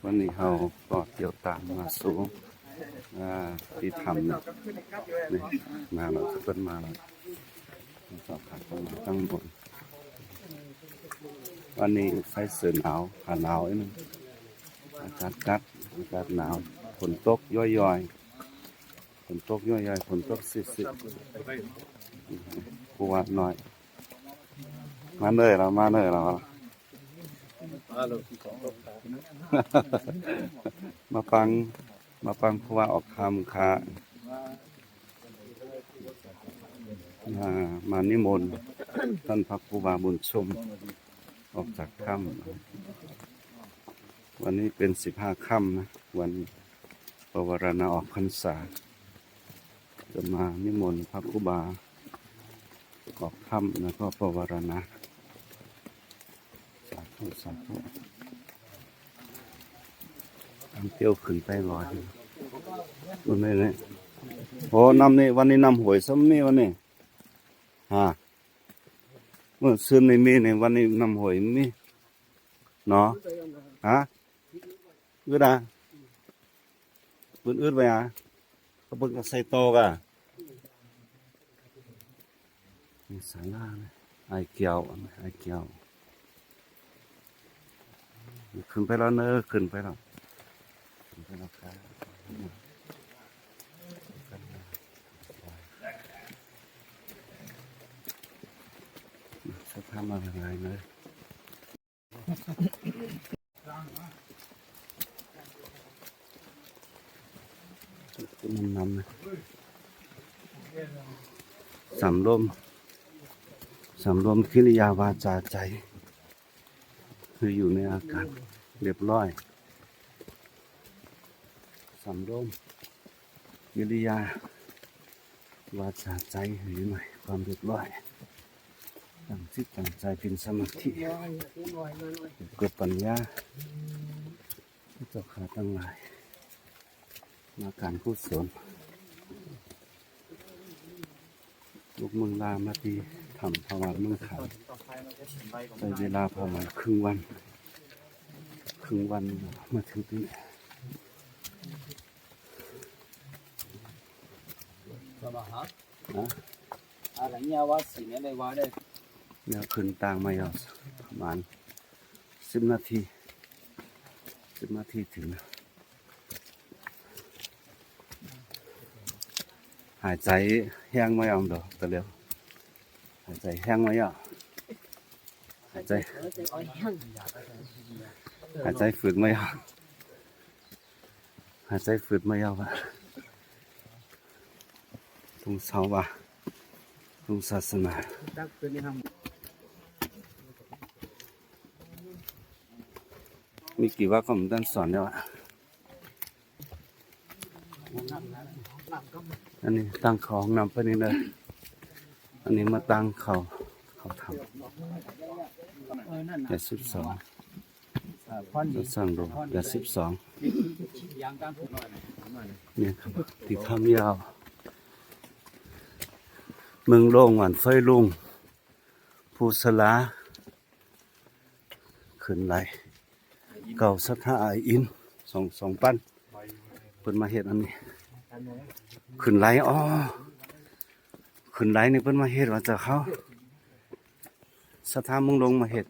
ວັນນີ້ເຮົາກໍທ່ຽວຕາມມາສູ່ ອ່າ ທີ່ຖ້ຳນີ້ ນີ້ ມາແລ້ວ ເພິ່ນມາແລ້ວ ເຈົ້າພາເຂົ້າມາທາງບົນ. ວັນນີ້ໃສ່ເສື້ອໜາວ ຜ້າໜາວອີກໜຶ່ງ ອາກາດກັດ ອາກາດໜາວ ຝົນຕົກຍ້ອຍໆ ຝົນຕົກຍ້ອຍໆ ຝົນຕົກຊິດໆ ຜູ້ວ່ານ້ອຍ ມາເນີຍລາວ ມາເນີຍລາວ ມາຟັງ ມາຟັງຜູ້ວ່າອອກຖ້ຳຄ່າ ມາ ມານິມົນທ່ານພະຄູບາບຸນຊຸມອອກຈາກຖ້ຳ. ວັນນີ້ເປັນສິບຫ້າຄ່ຳນະ ວັນປະວາລະນາອອກພັນສາ ຈະມານິມົນພະຄູບາອອກຖ້ຳ ແລ້ວກໍປະວາລະນາ. ສາທຸ ສາທຸ ທາງທ່ຽວຂຶ້ນໄປລອຍ ໂອ້ ນ້ຳນີ້ ວັນນີ້ນ້ຳຫ້ວຍຊໍ່າມີ ວັນນີ້ ຮະ ມື້ຊືນນີ້ມີນີ້ ວັນນີ້ນ້ຳຫ້ວຍມີເນາະ ຮະ ອຶດອະ ເພິ່ນອຶດໄວ້ອະ ເຂົາເບິ່ງກໍໃສ່ຕໍ່ກະ ມີສາລານະ ອ້າຍແກ້ວ ອ້າຍແກ້ວ ຂຶ້ນໄປແລ້ວເນີ ຂຶ້ນໄປແລ້ວ ຂຶ້ນໄປແລ້ວ ສະພາບມາຫຼາຍເນີ. ນຳນຳ ສຳລວມ ສຳລວມກິລິຍາວາຈາໃຈ ຄືຢູ່ໃນອາການລຽບລ້ອຍ ສຳລວມກິລິຍາວາຈາໃຈໃຫ້ຢູ່ໃນຄວາມລຽບລ້ອຍ ຕັ້ງຈິດຕັ້ງໃຈເປັນສະມາທິ ເກີດປັນຍາ ເຈົ້າຂ້າທັງຫຼາຍ ມາການກຸສົນ ລູກເມືອງລາວມາທີ່ຖ້ຳພະວາດເມືອງຂາມ ໃຊ້ເວລາປະມານເຄິ່ງວັນ ເຄິ່ງວັນມາເຖິງທີ່ນີ້ ນະ ແນວຂຶ້ນຕ່າງມາຢູ່ປະມານສິບນາທີ ສິບນາທີເຖິງ ຫາຍໃຈແຮງມາຢ່າງດອກຕະຫຼຽວ ຫາຍໃຈແຮງມາຢ່າງ ຫາຍໃຈ ຫາຍໃຈຝືດມາຢ່າງ ຫາຍໃຈຝືດມາຢ່າງວ່າ ທຸງເຊົາວ່າ ທຸງສາສະໜາ ມີກີ່ວ່າກໍມັນຕັ້ງສອນແລ້ວອະ. ອັນນີ້ຕັ້ງເຂົ້າຫ້ອງນ້ຳໄປນີ້ເດີ ອັນນີ້ມາຕັ້ງເຂົ້າ ເຂົ້າຖ້ຳ ແປດສິບສອງ ສ້າງໂດມ ແປດສິບສອງ ນີ້ທີ່ຖ້ຳຍາວ ເມືອງໂລ່ງ ບ້ານໄຟລຸງ ພູສະຫຼາ ຂຶ້ນໄຫຼ ເກົ່າສັດທາອ້າຍອິນ ສອງ ສອງປັນ ເພິ່ນມາເຮັດອັນນີ້ ຂຶ້ນໄຫຼ ອໍ ຂຶ້ນໄຫຼນີ້ເພິ່ນມາເຮັດວ່າເຈົ້າເຂົາ ສັດທາເມືອງລົງມາເຮັດ